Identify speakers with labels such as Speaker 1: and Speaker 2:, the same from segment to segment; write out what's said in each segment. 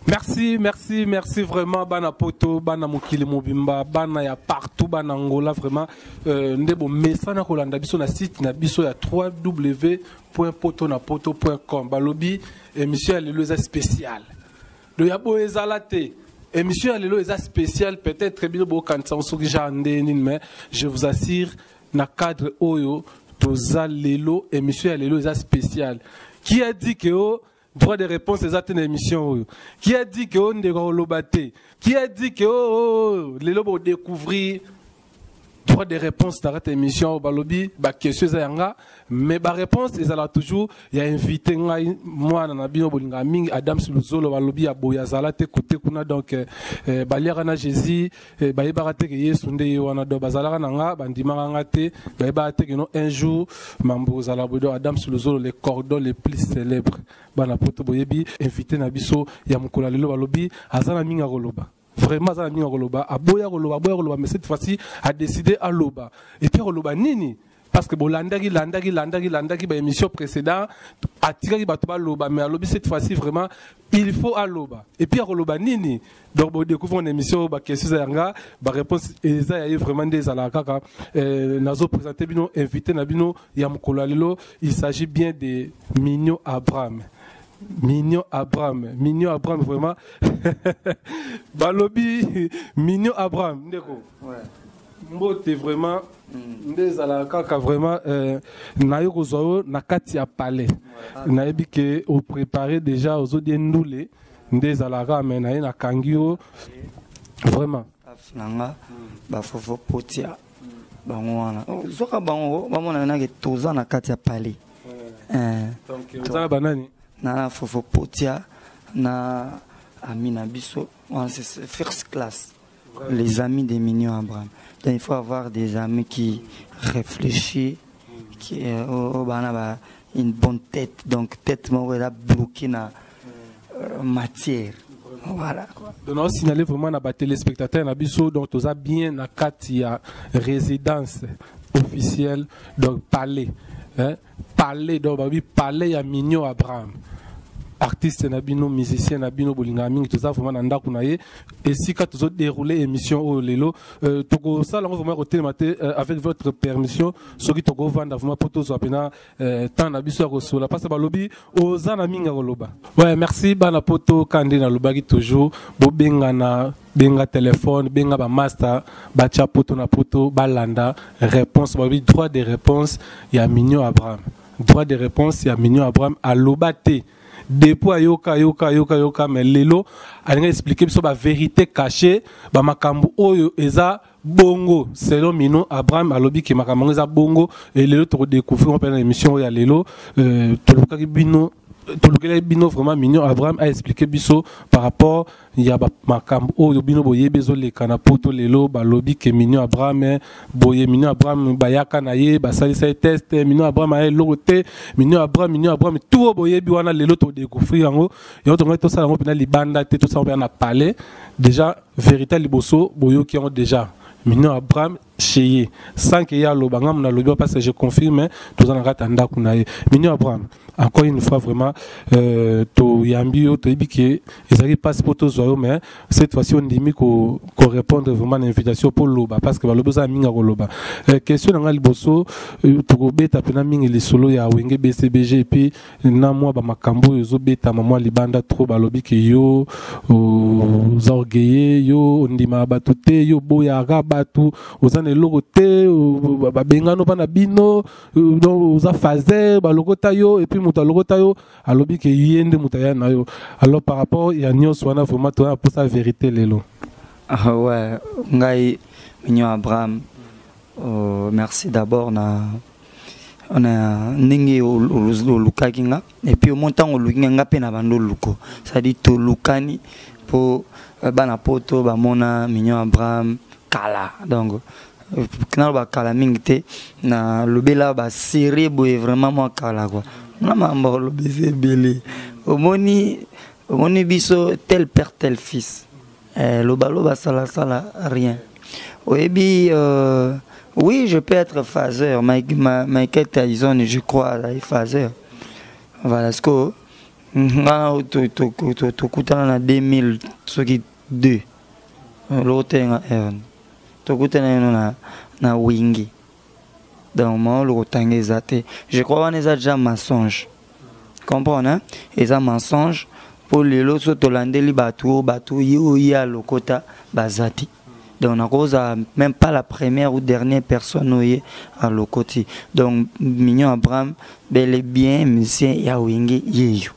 Speaker 1: Merci, merci, merci vraiment bana poto, bana mokili mobimba, bana ya partout, bana Angola vraiment nde bo mesana kolanda biso na site na biso ya www.potonapoto.com. Balobi émission ya lelo eza spéciale. Do ya boye ezala te. Émission ya lelo eza spéciale, peut-être bino bokanisa soki genre nde nini, mais je vous assure na cadre oyo toza lelo, émission ya lelo eza spéciale. Qui a dit que oh, droit de réponse eza te na émission oyo? Qui a dit que oh, ndeko akoloba te? Qui a dit que oh, oh, oh, lelo bodécouvrir droit de réponse na kati ya émission oyo? Balobi baquestion eza yanga, mais baréponse ezalaka toujours ya invité. Ngai mwana na bino bolingaka mingi, Adams Luzolo. Balobi ya boye azala te kote kuna. Donc baliaka na Jésus, bayebaka te ke Yesu nde ye wana. Donc bazalaka na nga, bandimaka nga te, bayebaka te ke no un jour mambo ozala boye. Donc Adams Luzolo, le cordon le plus célèbre, bana poto boyebi invité na biso ya mokolo ya lelo. Balobi aza na mingi ya koloba, vraiment aza na mingi ya koloba. Aboya koloba, aboya koloba, mais cette fois-ci a décidé aloba. Et puis akoloba nini? Parce que bolandaki, landaki, landaki, landaki baémission précédent, atikaki bato baloba, mais alobi cette fois-ci vraiment il faut aloba. Et puis akoloba nini? Donc bodécouvre en émission, baquestion eza yanga, baréponse eza ya ye. Vraiment nde ezalaka kaka. Nazoprésente bino invité na bino ya mokolo ya lelo. Il s'agit bien de Mignon Abraham, Mignon Abraham, Mignon Abraham vraiment. Balobi Mignon Abraham, ndeko, mbote vraiment. Nde ezalaka kaka vraiment. Naye kozwa yo na kati ya palais, nayebi ke oprépare déjà, ozodie ndule. Nde ezalaka, mais naye nakangi yo vraiment.
Speaker 2: Na nga bafofo potia bango wana, zwaka bango bamona nake toza na kati ya palais.
Speaker 1: Oza na banani?
Speaker 2: Na fofo potia na ami na biso wana, c'est first class, les amis des Mignon Abraham. Donc il faut avoir des amis qui réfléchissent, qui oh, bana ba une bonne tête, donc tête moko eza bloqué na matière, voilà quoi.
Speaker 1: Donc on signalé vraiment na ba téléspectateurs na biso, donc toza bien na kati ya résidence officielle, donc palais, hein, palais. Donc babi palais ya Mignon Abraham, artiste na bino, musicien na bino bolingaka mingi. Toza vraiment na ndako na ye, esika tozodéroule émission oyo lelo. Tokosala yango vraiment kotelema te. Avec votre permission, soki tokovanda vraiment mpo tozwa mpena temps na biso ya kosola, parce balobi oza na mingi ya koloba. Ouais, merci bana poto. Ka nde nalobaki toujours, bobengana, benga telefone, benga bamaster, batya poto na poto, balanda réponse. Balobi droit de réponse ya Mignon Abraham, droit de réponse ya Mignon Abraham. Aloba te depuis ayoka, ayoka, ayoka, ayoka, mais lelo alingi expliquer biso bavérité caché, bamakambo oyo eza bongo. Selon Mignon Abraham, alobi ke makambo yango eza bongo e lelo tokodécouvrir mpe na émission oyo ya lelo. Tolukaki bino, tolukelaki bino vraiment Mignon Abraham aexpliquer biso par rapport ya makambo oyo bino boyebi ezoleka na poto lelo. Balobi ke Mignon Abraham boye, Mignon Abraham bayaka na ye, basalisa ye test, Mignon Abraham aya eloko te, Mignon Abraham, Mignon Abraham, tout oyo boyebi wana, lelo todécouvrir yango. Yango tongai tosala yango mpena libanda te, tosala mpena na palais. Déjà vérité liboso boyoki yango déjà, Mignon Abraham chez ye, sans que ye aloba, ngambo nalobi parce que je confirme, toza na kati ya ndako na ye. Mignon Abraham, encore une fois vraiment toyambi yo. Toyebi ke ezalaki mpasi mpo tozwa yo, mais cette fois-ci ondimi korépondre vraiment na invitation mpo loba, parce que balobi oza mingi ya koloba. Question na ngai liboso, tokobeta mpena mingi lisolo ya Wenge BCBG et puis na mwa bamakambo oyo ezobetama mwa libanda trop. Balobi ke yo oza orgueilleux, yo ondimaka bato te, yo oboyaka bato, oza na eloko te, babengano mpa na bino, donc oza faser, balokota yo. Et puis moto alokota yo alobi ke ye nde moto aya na yo. Alors par rapport ya nyonso wana, vraiment toza na mposa vérité lelo.
Speaker 2: Ah ouais, ngai Mignon Abraham, merci d'abord na ndenge olukaki nga. Et puis omo ntango oluki nga, nga mpe na bando oluko, c'est-à-dire tolukani mpo bana poto bamona Mignon Abraham kala. Donc naloba kala mingi te, nalobela basérie boye vraiment mwa kala quoi. Na makambo oloba eza ebele. Omoni, omoni biso tel père tel fils, lobaloba salasala rien. Oyebi, oui, je peux être phaseur. Michael Tyson, je crois, azali phaseur. Voilà ce que Nga tokutana na 2000 soki 2 lokotenga heure tokutana yeno na Wingi. Donc mao lokotanga eza te, je crois wana eza déjà mensonge, comprendre, hein? Eza mensonge mpo lelo so tolandeli bato oyo bato ye oyo ye alokota baza te. Donc nakozala même pas la première ou dernière personne oyo ye alokoti. Donc Mignon Abraham, bel et bien musicien ya Wenge yeyo,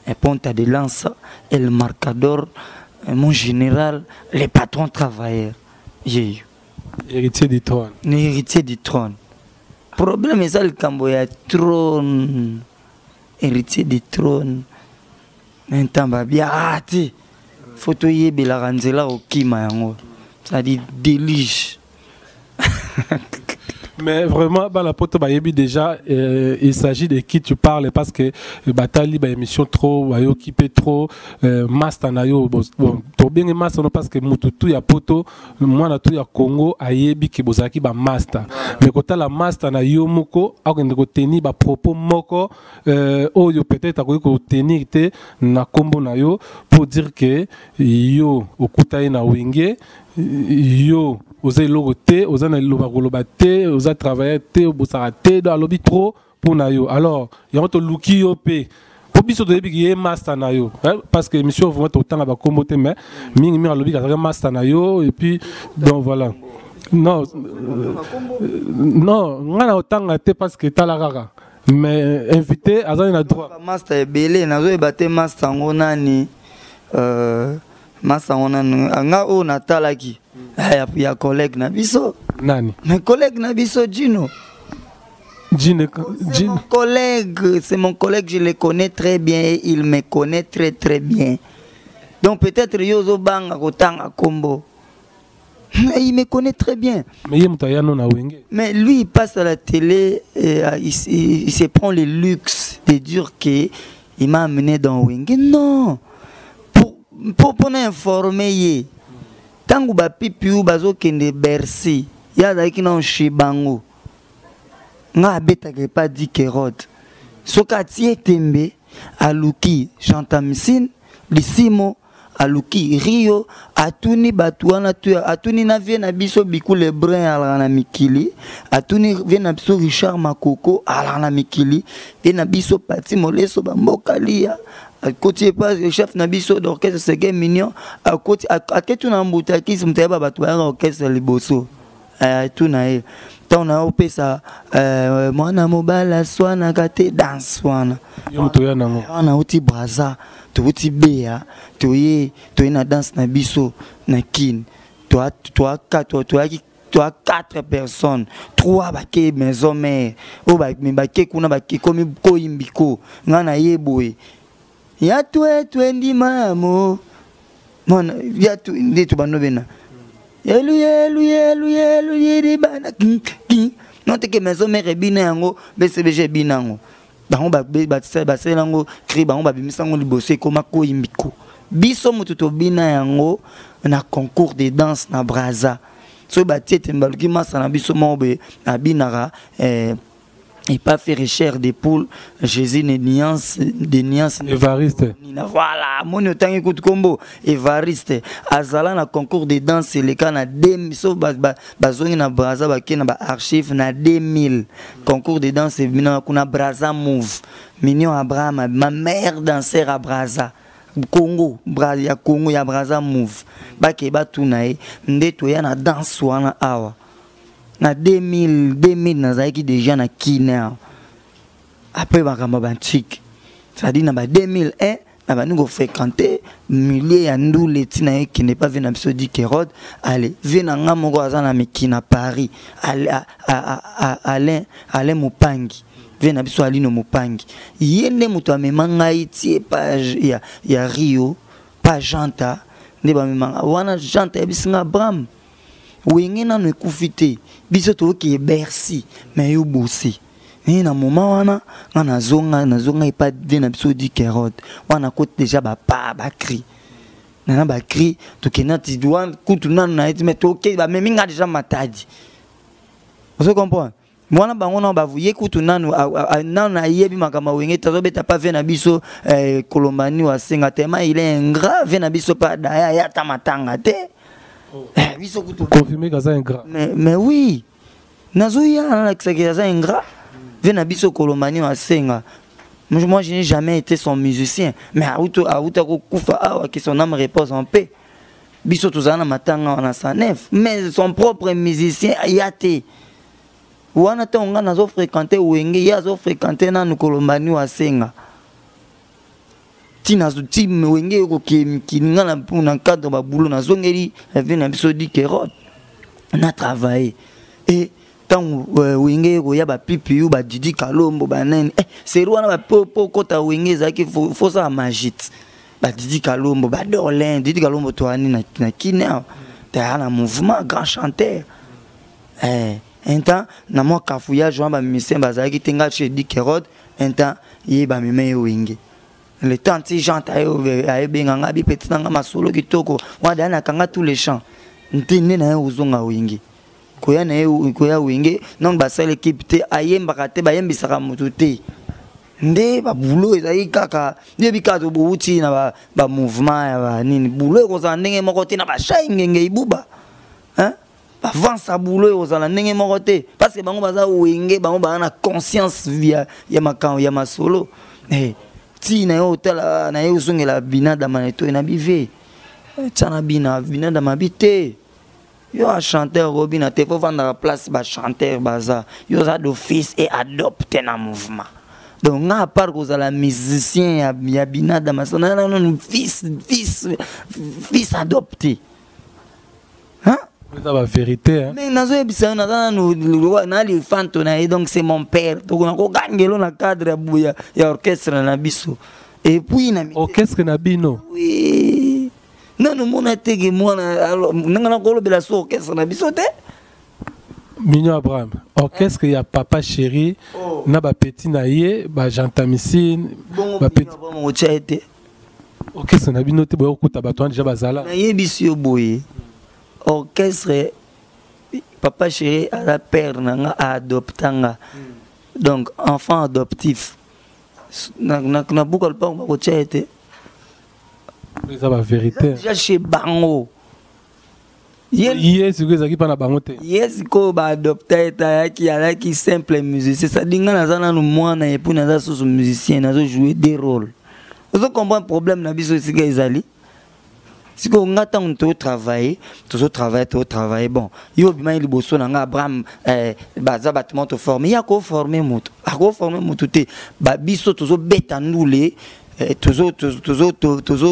Speaker 2: et ponta de lance, el marcador, mon général, les patrons travailleurs yeyo.
Speaker 1: Héritier du trône.
Speaker 2: Héritier du trône. Problème eza likambo ya trône, héritier du trône. Ntamba bia ah te, faut toyebelaka nzela kokima yango, c'est-à-dire délige.
Speaker 1: Mais vraiment, bah, la poto bayebi déjà, il s'agit de qui tu parles parce que batali ba émission trop, ba occupé trop, master na yo, bon, bon, to bien master no parce que mutu tu ya poto, mwana tu ya Congo ayebi ke bozalaki ba master. Mais kota la master na yo moko, akende ko tenir ba propos moko, oyo peut-être akoki ko tenir te na kombo na yo pour dire que yo okuta ye na Wenge, yo oza eloko te, oza na liloba koloba te, oza travailleur te, obosaka te, donc alobi trop mpo na yo. Alors yango toluki yo mpe po biso toyebi ki ye master na yo, hein, parce que émission vraiment totanga bakombo te, mais mingi mingi alobi kazalaki master na yo et puis donc voilà. Non, non, nga na otanga te parce que tala kaka, mais invité azali na droit.
Speaker 2: Master ebele nazoyeba te, master yango nani, master yango nani nga oyo natalaki ya collègue na biso.
Speaker 1: Nani?
Speaker 2: Mais collègue na biso Gino.
Speaker 1: Gino.
Speaker 2: C'est mon collègue, c'est mon collègue, je le connais très bien et il me connaît très très bien. Donc peut-être yo ozobanga kotanga kombo. Mais il me connaît très bien.
Speaker 1: Mais il est na Wenge.
Speaker 2: Mais lui, il passe à la télé et il se prend le luxe de dire que il m'a amené dans Wenge. Non. Pour informer ye. Tangu ba pipi ou bazo kende Bercy, ya azalaki na chez bango. Nga abetaka epa Dick Herod. Soki atie tembe, aluki Gentamicine, Lisimo, aluki Rio, atuni bato wana tu, atuni na vie na biso Biku Lebrun alaka na mikili, atuni vie na biso Richard Makoko alaka na mikili, vie na biso Pati Moleso bamboka lia, akoti epa chef na biso d'orchestre Sege Mignon, akoti aketu na mbuta kisi moto ayeba bato bayaka orchestre liboso. Tuna ye ntango na opesa mwana mobali aswanaka te danse wana.
Speaker 1: Yo moto oya nango.
Speaker 2: Wana uti Braza, touti Beya, toye na danse na biso na Kine, toyaki toa 4 personnes, 3 bake maison mère oyo bake kuna bake komi koyimbiko nga na ye boye ya twe twe ndima mo mwana ya tu nde tobando bena yelu yelu yelu yelu yeri bana kin kin non te ke maison mère ebina yango BCBG ebina yango bango basala yango cri bango babimisa yango liboso ekoma koyimbiko biso moto tobina yango na concours de danse na Braza. Soki batie te baluki masa na biso moko boye abinaka et pas faire chair de poule, Jésus ne nuance de nuance.
Speaker 1: Évariste.
Speaker 2: Voilà, moni otangi kutu kombo Évariste azala na concours de danse eleka na 2000 so bazongi na Braza bake na ba archive na 2000 concours de danse ebina kuna Braza Move, Mignon Abraham ma mère danseur à Braza Congo, ya Congo ya Braza Move bake batuna ye nde toya na danse wana awa na 2000 2000 nazalaki déjà na Kine awa. Après makambo ya bantike, c'est-à-dire na ba 2001 na bandi kofréquente milieu ya ndule ntina ye kende pa vie na biso Dick Herod. Ale vie na nga moko aza na miki na Paris, Alain Mopangi, vie na biso Alino Mopangi, ye nde moto amema ngai tie page ya Rio pa Janta nde bamemanga wana. Janta yebisi nga Abraham Wenge nano ekufi te, biso tookee Bercy, mais yo bosi nini na moment wana nga nazonga epa vie na biso Dick Herod wana koti déjà bapa bacri nana bacri tokenda ti wana kutu nano na ye ti mais toke bamemi nga déjà Matadi, ozo comprendre. Wana bango nano bavu ye kutu nanu nanu ayebi makambo ya wenge te, azobeta pa vie na biso eh, kolombani wasenga tellement il est ingrat vie na biso pa daya ye ata matanga te.
Speaker 1: Oh. Eh, biso kutu confirmer kaza ingrat.
Speaker 2: Mais oui, nazoya nalakisaki aza ingrat vie na biso kolombani wasenga. Moi, je n'ai jamais été son musicien, mais auta kokufa awa, que son âme repose en paix. Biso tozala na matanga wana 109, mais son propre musicien aya te. Wana ntango ngai nazofréquente wenge, ye azofréquente nanu kolombani wasenga ntina ti wenge ekokemikili ngai na cadre babulo nazongeli vie na biso dikerot na travaille. E ntango wenge ekoya bapipiu badidi kalombo banene eh, seri wana po okota wenge ezalaki fosala magite badidi kalombo badorlin didi kalombo toani na kine awa taya na mouvement grand chanteur. Eh, un temps na mwa cafouillage wana bamusicien bazalaki te, ngai chez Dikerod un temps ye bamema ye wenge. Le temps ti Jean ayebenga nga bipeti nanga masolo kitoko wana daya nakanga tous les champs nte nde na ye ozonga wenge koya na ye koya wenge donc basala équipe te, ayembaka te, bayembisaka motu te, nde babulo ezali kaka yebi kaka bouti na bamouvement ya banini bulo ekozala ndenge moko te na bashai ngenge ibuba, hein? Bavance ya boulot ekozala ndenge moko te parce que bango baza wenge, bango baza na conscience ya makambo ya masolo. Eh, ti na ye otala na ye ozongela binadama na etoyi na bive tia na bina binadama bi te yo a chanteur obina te, fo vandaka place bachanteur baza, yo oza d'office et adopte na mouvement. Donc nga à part kozala musicien ya binadama sana nanu fils adopté. Hein?
Speaker 1: Eza ba vérité, hein?
Speaker 2: Mais nazoyebisa yo naza nanu na lifanto na ye, donc c'est mon père, tokokangelo na cadre ya buya ya orchestre na biso et puis na
Speaker 1: orchestre na bino.
Speaker 2: Oui, nanu mona teke mwana ndenge nakolobela so orchestre na biso te.
Speaker 1: Mignon Abraham, orchestre ya papa chéri. Oh. Na bapeti na ye bagentamicine.
Speaker 2: Bapeti otya ye te.
Speaker 1: Orchestre na bino te, boya kokuta bato wana deja bazala.
Speaker 2: Nayebisi yo boye, orchestre papa chéri aza père na nga, aadopta nga, donc enfant adoptif na buka lupango bakotya ye te.
Speaker 1: Eza bavérité.
Speaker 2: Déjà chez bango.
Speaker 1: Ye sikoyo ezalaki mpa na bango te.
Speaker 2: Ye sikoyo baadopta ye te, ayaki alaki simple musicien, c'est-à-dire nga naza nanu mwana et puis naza susu musicien, nazo jouer deux rôles. Ozo comprendre problème na biso esika ezali. Sikoyo nga ntango tozotravaille tozotravaille tozotravaille, bon, yo obimaki liboso na nga Abraham, eh, baza bato mo toforme ye, akoforme moto, akoforme moto te. Biso tozobeta ndule, eh,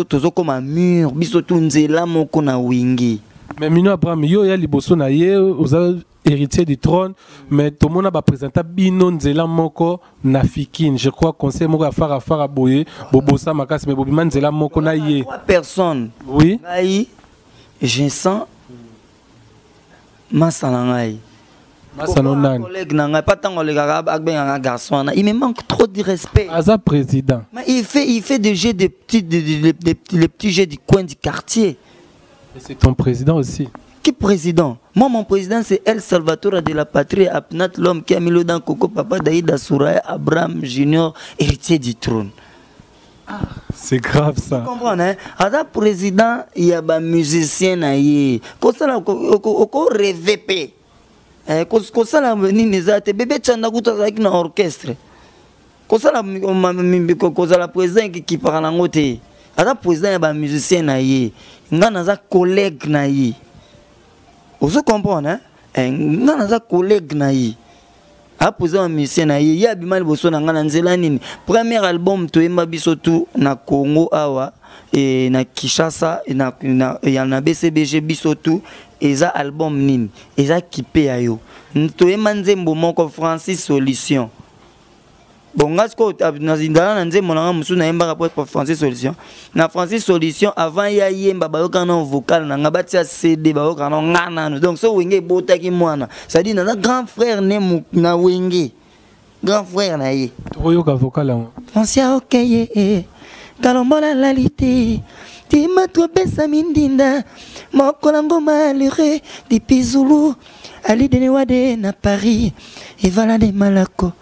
Speaker 2: tozokoma mur biso tu nzela moko na wingi.
Speaker 1: Mais Mino Abraham, yo ya liboso na ye, oza héritier du trône, mais tomona baprésenta bino nzela moko na Fikine, je crois conseil moko ya fara fara boye bobosa makasi, mais bobima nzela moko na ye.
Speaker 2: Trois personnes.
Speaker 1: Oui.
Speaker 2: Ngai je sens masa na ngai.
Speaker 1: Masa no nani?
Speaker 2: Collègue na ngai pa ntango alekaka abengaka garçon wana, il me manque trop de respect.
Speaker 1: Aza président.
Speaker 2: Mais il fait des jeux de petits de, les petits jeux du coin du quartier.
Speaker 1: Et c'est ton président aussi.
Speaker 2: Qui président? Moi, mon président, c'est El Salvatore de la patrie, Apnat, l'homme qui a mis l'eau dans Coco, Papa Daïda Souraya, Abraham Junior, héritier du trône.
Speaker 1: Ah, c'est grave ça.
Speaker 2: Tu comprends, hein? Aza président, il y a ba musicien na ye. Kosala oko rêver pe. Eh, kosala nini eza te bébé Chanda kutu azalaki na orchestre. Kosala kozala président ekipaka nango te. Aza président ya ba musicien na ye. Nga naza collègue na ye. Ozo comprendre, hein? Eh, nga naza collègue na ye. Apoza ba musicien na ye, ye abima liboso na nga na nzela nini? Premier album toyemba biso tu na Congo awa e na Kinshasa e ya na BCBG biso tu eza album nini? Eza kipe ya yo. Toyemba nzembo moko Francis Solution. Bon, nga sikoyo nazindala na nzembo na nga mosusu nayembaka po Francis Solution. Na Francis Solution, avant ya yemba bayokaka na vocal na nga, batia CD bayokaka na nga nanu. Donc so wenge ebotaki mwana, c'est-à-dire naza grand frère ne na wenge, grand frère na ye.
Speaker 1: Tokoyoka vocal yango.
Speaker 2: Francia okeye eh, kalombola lali te tima topesa mindinda moko nango malheureux depuis Zulu. Alidene wade na Paris evala de malako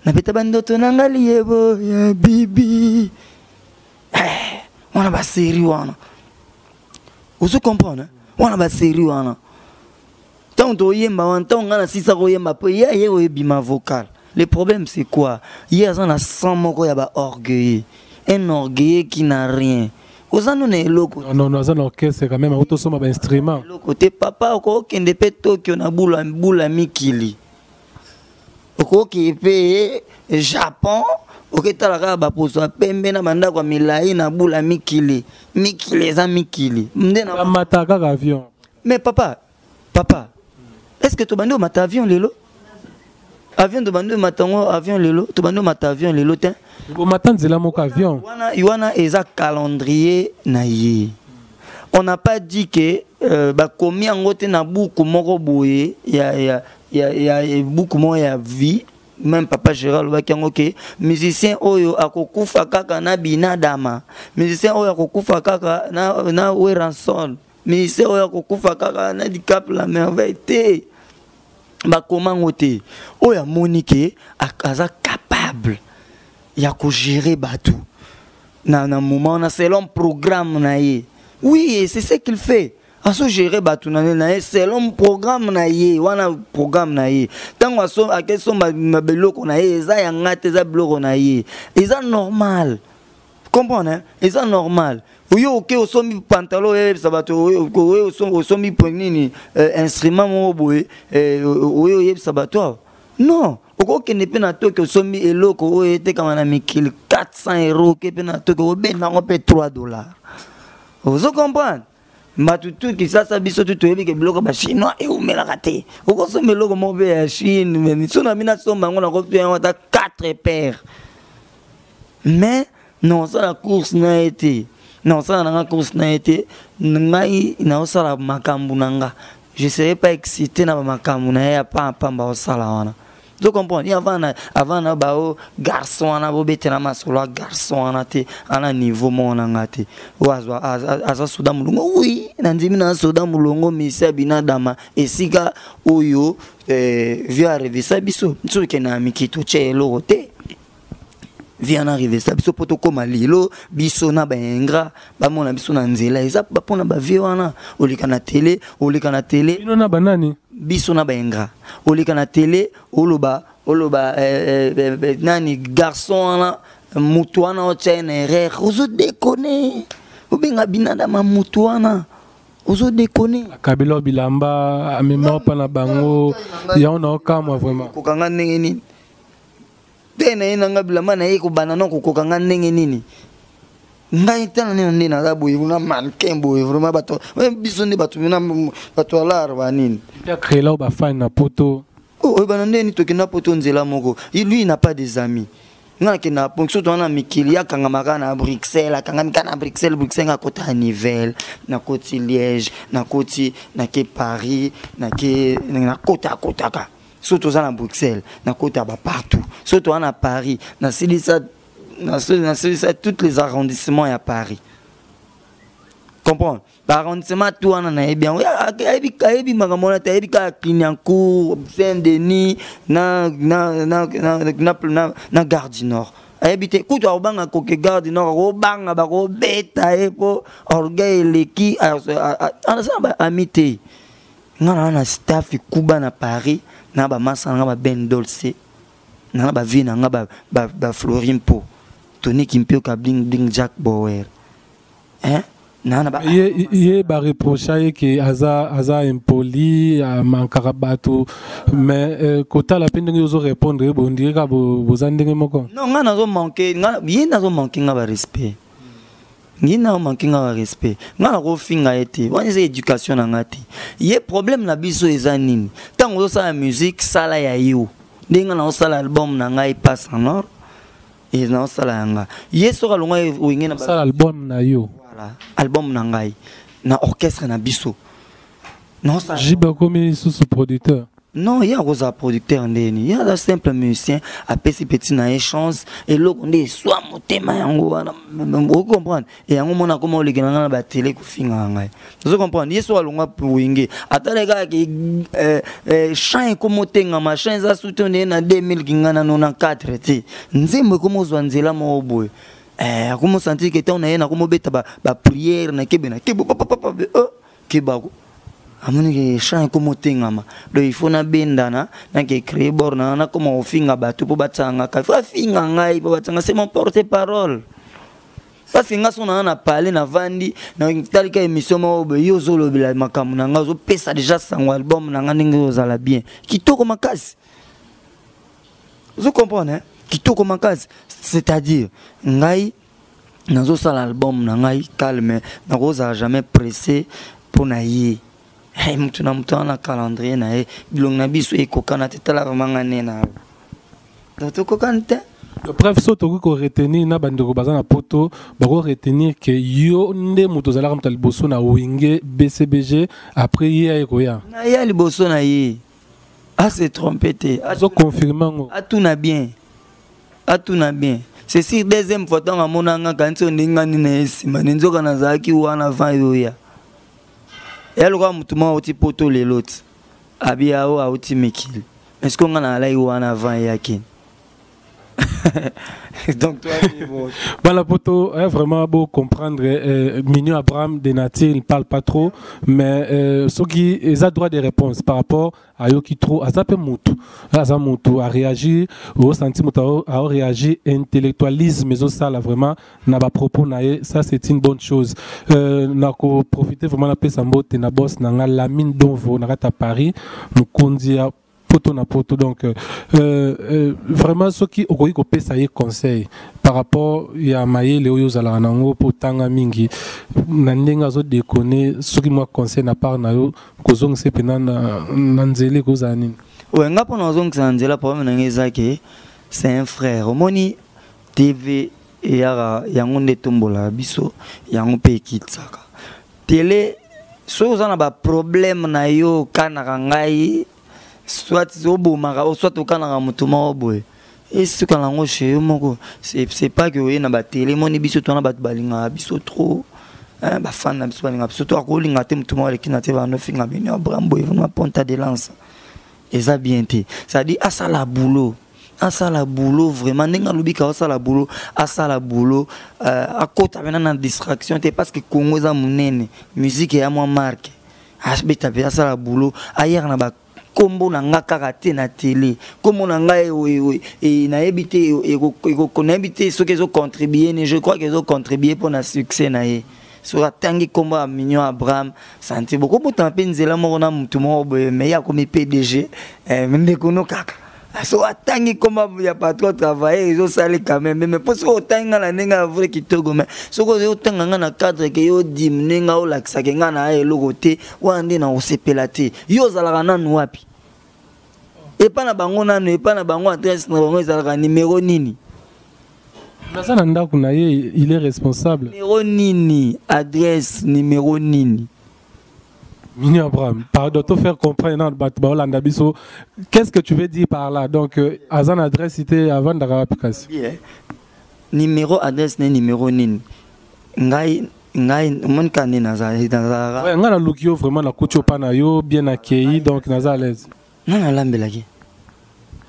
Speaker 2: nabeta bandoto na nga liyebo ya bibi. Eh, wana basérie wana ozo comprendre wana basérie wana ntango toyemba wana, ntango ngai nasisa koyemba mpo ye aye oyebima vocal. Le problème, c'est quoi? Ye aza na sang moko ya baorgueilleux, un orgueilleux qui n'a rien. Oza no na eloko.
Speaker 1: Non, non, aza na orchestre quand même, akotosomba bainstrument.
Speaker 2: Eloko te, papa. Okokende mpe Tokyo na bula bula mikili, okoki mpe Japon, oketala kaka baposo ya pembe na bandako ya milai na bula mikili. Mikili eza mikili nde na
Speaker 1: Bamata kaka avion.
Speaker 2: Mais papa, papa, est ce que tobandi omata avion lelo? Avion, tobandi omata yango avion lelo? Tobandi omata avion lelo te.
Speaker 1: Bomata nzela moko avion.
Speaker 2: Wana wana eza calendrier na ye. On n'a pas dit que bakomi yango te na buku moko boye ya buku moko ya vie. Même papa Gérard alobaki yango ke musicien oyo akokufa kaka na binadama, musicien oyo akokufa kaka na Werrason, musicien oyo akokufa kaka na Dicap la Merveille te. Bakoma yango te. Oyo amoni ke aza capable ya kogérer bato na moment wana selon programme na ye, oui, c'est ce qu'il fait. Azogérer bato na ye selon programme na ye wana. Programme na ye, ntango akesomba biloko na ye, eza yanga te, eza biloko na ye, eza normal. Comprendre, hein? Eza normal. Oyo oke osombi pantalon, oyebisa bato. Oyo osombi nini, instrument moko boye, oyo oyebisa bato awa? Non. Okokende mpe na Toki, osombi eloko oyo etekama na mikili 400 euro, oke mpe na Toki, obenda yango mpe 3 dollars. Ozo comprendre? Bato tu kisasa, biso tu toyebi ke biloko bachinois eumelaka te. Okosomba eloko moko mpe ya Chine, so na bino asomba yango, nakopia yango ata 4 paire. Mais naosala course na ye te, naosala nanga course na ye te. Ngai naosala makambo na nga, je serais pas excité na bamakambo na ye ya pambapamba osala wana. Ozo comprendre? Ye avant na avant na bao garçon wana, bobetela masolo ya garçon wana te, ana niveau moko na nga te. Oyo azwa aza soda molongo, oui, na ndimi na soda molongo misi ya binadama esika oyo vieux arevisa biso. Soki okende na mikili, totya eloko te. Vieux ana arevisa biso mpo tokóma lelo. Biso na baingrat bamona biso na nzela, eza mpona bavieux wana. Oleka na télé, oleka na télé.
Speaker 1: Bino na banani?
Speaker 2: Biso na baingrat. Oleka na télé, oloba oloba nani garçon wana, mutu wana otya ye na erreur. Ozodekone, obenga binadama mutu wana, ozodekone.
Speaker 1: Akabela bilamba, amema mpa na bango yango na okamwa vraiment.
Speaker 2: Kokanga ndenge nini te na ye nanga bilamba na ye kobanda na kokokanga ndenge nini? Ngai tala nini nde naza boye kuna, mannequin boye vraiment. Bato biso nde bato na bato ya lar banini.
Speaker 1: Acréela oyo bafani na Poto.
Speaker 2: Oyebana ndeni tokenda Poto nzela moko. Lui, il n'a pas des amis. Nga nakenda ponction to wana mikili, akangama kaka na Bruxelles, akangami kaka na Bruxelles. Bruxelles, nga akota ya Nivelles, nakoti Liège, nakoti, nake Paris, nake, nakota akotaka. So toza na Bruxelles, nakota bapartout. So toza na Paris, nasilisa toutes les arrondissements ya Paris. Comprendre? Baarrondissement tout wana nayebi yango. Ayebi makambo wana te. Ayebi kaka Clignancourt, Saint Denis na Gare du Nord. Ayebi te. Kutu akobanga koke Gare du Nord, akobanga bakobeta ye mpo orgueil eleki. Aza na baami te. Nga na staff kuba na Paris, na bamasa na nga, baben Dolce na bavie na nga, baflori mpo Tony Kimpioka, bling bling, Jack Bower, hein?
Speaker 1: Ye bareprocha ye ke aza impoli, amankaka bato. Mais kotala mpe ndenge ozorépondre ye, bondire kaka boza ndenge moko.
Speaker 2: Non, nga nazomanke ye, nazomanke nga barespect. Ngi na omanke nga barespect, nga nakofinga ye te. Wana eza éducation na nga te. Ye problème na biso eza nini? Ntango ozosala musique, sala ya yo. Ndenge nga naosala album na ngai, Passe en Or, e naosala yanga. Ye soki alongwa Wenge na
Speaker 1: Sala album na yo.
Speaker 2: Voilà, album na ngai na orchestre na biso.
Speaker 1: JB akomi lisusu producteur.
Speaker 2: Non, ye akozala producteur ndeni? Ye aza simple musicien, apesi petit na ye chance. Eloko nde eswa motema yango wana, ocomprendre? E yango mona akoma olekela ngai na batele, kofingaka ngai. Ozo comprendre? Ye so alongwa Wenge, atala kaka ke chant ekoma otengama, chant eza suti nde na 2000 kinga na 94 te, nzembo ekoma ozwa nzela moko boye. Akoma osentir ke ntango na ye nakoma obeta baprière na kebe na kebe papapapa, kebako amoni ke champ ekoma otengama. Donc il faut nabendana, nake créer bord na nakoma kofinga bato mpo batiangaka. Il faut afinga ngai mpo batianga, c'est mon porte parole, parce que nga so naa na parle, navandi, natalika émission moko boye, yo ozolobela makambo na nga, ozopesa déjà sango album na nga ndenge ozala bien, kitoko makasi. Ozo comprendre, hein? Kitoko makasi. C'est-à-dire ngai nazosala album na ngai calme, nakozala jamais pressé mpo na ye. Hey, motu na motu wana na calendrier na ye, bilongi na biso ekokana te. Tala vraiment nga nde na donc tokokani te.
Speaker 1: Bref, so tokoki koretenir na bandeko baza na Poto, bakoretenir ke yo nde moto ozalaka moto ya liboso na Wenge BCBG, après ye aye koya.
Speaker 2: Na ye liboso na ye, ase trompe te.
Speaker 1: Azoconfirme yango.
Speaker 2: Atuna bien, atuna bien. C'est sûr, deuxième fois ntango amonanga, kanisi oyo ndenge ngani na ye nsima nde nzoka nazalaki wana avant yoya. Ya lokola motu moko auti Poto lelo ti abi ao auti mikili, mais sikoyo nga nazalaki wana avant eyaki. Donc toi, bon.
Speaker 1: Voilà, poto, hein, vraiment beau comprendre. Mignon Abraham de nature, il ne parle pas trop, mais ce qui est droit de réponse par rapport à yoki trop, aza pe mutu, aza mutu a réagir, au senti mutu a réagi, intellectualisme ça là vraiment na ba propos na ye, ça c'est une bonne chose. Na ko profiter vraiment na pesa mbote na boss na nga Lamine Donvo na kata Paris, mukonzi ya Poto na Poto. Donc vraiment, soki okoki kopesa ye conseil par rapport ya mayele oyo ozalaka nango mpo otanga mingi, na ndenge azodekone, soki mwa conseil na part na yo, kozongisa mpena na nzela, ekozala nini?
Speaker 2: Ouais, nga mpona kozongisa na nzela, problème na ngai eza ke c'est un frère. Omoni, TV eyaka, yango nde etombolaka biso, yango mpe ekitisaka. Télé, soki oza na baproblème na yo, okanaka ngai, soit obomaka, soit okanaka motu moko boye, esuka nango chez yo moko. C'est pas que oye na batele. Emoni biso twana, bato balingaka biso trop, bafan na biso balingaka biso to akolinga te motu moko aleki na te, banofinga bino Abraham boye. Vraiment, ponta de lance eza bien te. C'est-à-dire asala boulot, asala boulot vraiment ndenge alobi ka asala boulot, asala boulot, akota mpena na distraction te, parce que Congo eza monene, musique eya mwa marque. Abeta mpe asala boulot, ayaka na bakombo na nga kaka te na télé. Kombo na ngai nayebi te, nayebi te soki ezocontribue ne. Je crois que ezocontribue mpo na succès na ye. Soki atangi nkombo ya Mignon Abraham santi, bokobotama mpe nzela moko na motu moko boye, mais ye akomi PDG, ndeko no kaka. So atangi nkombo ya patron travailler, ezosali quand même. Mais mpo soki otangi nga na ndenge ya vrai kitoko, mais soki ozo otanga nga na cadre ke yo diminue nga, olakisaka nga na ya eloko te, wana nde na kosepela te. Yo ozalaka nanu wapi? Epa na bango nanu, epa na bango adresse na bango ezalaka numéro nini?
Speaker 1: Naza na ndako na ye, il est responsable.
Speaker 2: Numéro nini? Adresse numéro nini?
Speaker 1: Mignon Abraham, pardon, te faire comprendre, non, bato baolanda biso, qu'est-ce que tu veux dire par là? Donc, aza na adresse te, avandaka wapi kasi?
Speaker 2: Bien. Numéro adresse ne numéro nini? Ngai omoni kaka nde nazalaka.
Speaker 1: Ouais, ngai naluki yo vraiment, nakuti yo mpa na yo, bien accueilli, donc naza à l'aise.
Speaker 2: Nga nalambelaki.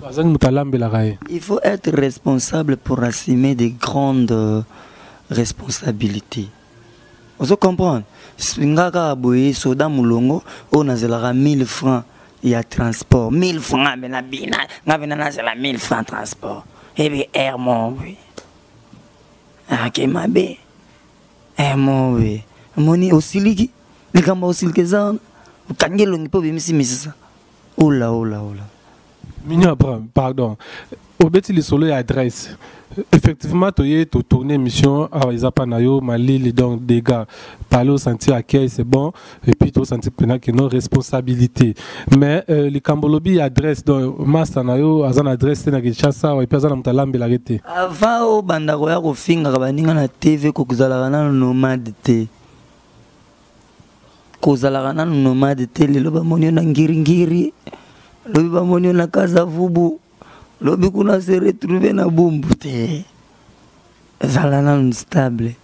Speaker 1: Azangi moto alambelaka ye.
Speaker 2: Il faut être responsable pour assumer des grandes responsabilités. Ozo comprendre? Nga kaka boye, soda molongo oyo nazelaka 1000 francs ya transport, 1000 francs mpe na bina nga mpena nazela 1000 francs transport, ebi aire moko boye ake mabe, aire moko boye. Omoni, osiliki, likambo ya osilika eza wana, okangi elongi mpe obimisi misisa, ola ola ola.
Speaker 1: Mignon Abraham, pardon, obeti lisolo ya adresse. Effectivement, toye totourne émission awa, eza pa na yo, malili, donc dégâts parler au senti accueil, c'est bon, et puis tosenti mpena ke no responsabilité. Mais likambo olobi ya adresse, donc master na yo aza na adresse te na Kinshasa awa, et puis aza na moto alambelaka te.
Speaker 2: Avant obanda koya kofingaka baninga na TV, kozalaka nano nomade te, kozalaka nano nomade te. Lelo bamoni yo na ngiringiri. Lobi bamoni yo na Kaza Vubu, lobi kuna se retrouver na Bumbu te. Zala nanu stable.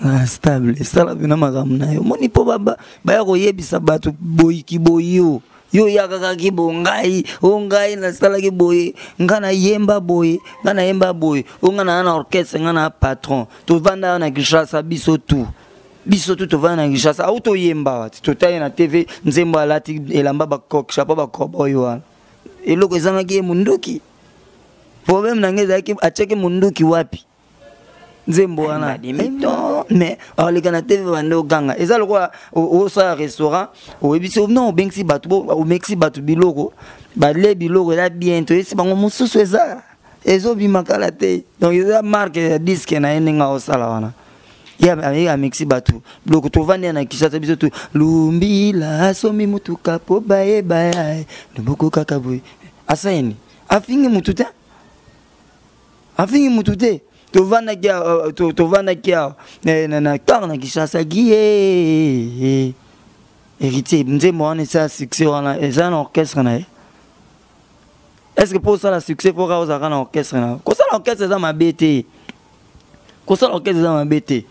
Speaker 2: Ah, stable esala mpena makambo na yo omoni mpo baya koyebisa bato boyiki boyo yo oyaka kaka bo ngai o ngai nasalaki boye ngai nayemba boye ngai nayemba boye o ngai naa na orchestre ngai naa patron tovanda na kinshasa biso tout biso tu tovanda na kinshasa au toyemba wati totali na tv nzembo alati elamba bakok chapeau bakoboy wana eloko ezangaki ye munduki problème na ngai ezalaki atiaki munduki wapi nzembo wana mais aleka na tv bande oganga eza lokola osala restaurant oyebisi non obengisi bato omekisi bato biloko balie biloko eza bien toyebisi bango mosusu eza ezobima kala te donc eza marke ya diske na ye ndenge aosala wana ye amekisi bato biloko tovandi na kinshasa biso tu lumbila asomi motuka mpo bayeba ya loboko kaka boye asayeni afingi motu te afingi mutu te tovandaki awa tovandaki awa na kar na kinshasa gie héritier nzembo wana esala succès wana eza na orchestre na ye est ce que mpo osala succès mpo kaka ozalaka na orchestre na yo kosala orchestre eza mabe te kosala orchestre eza mabe te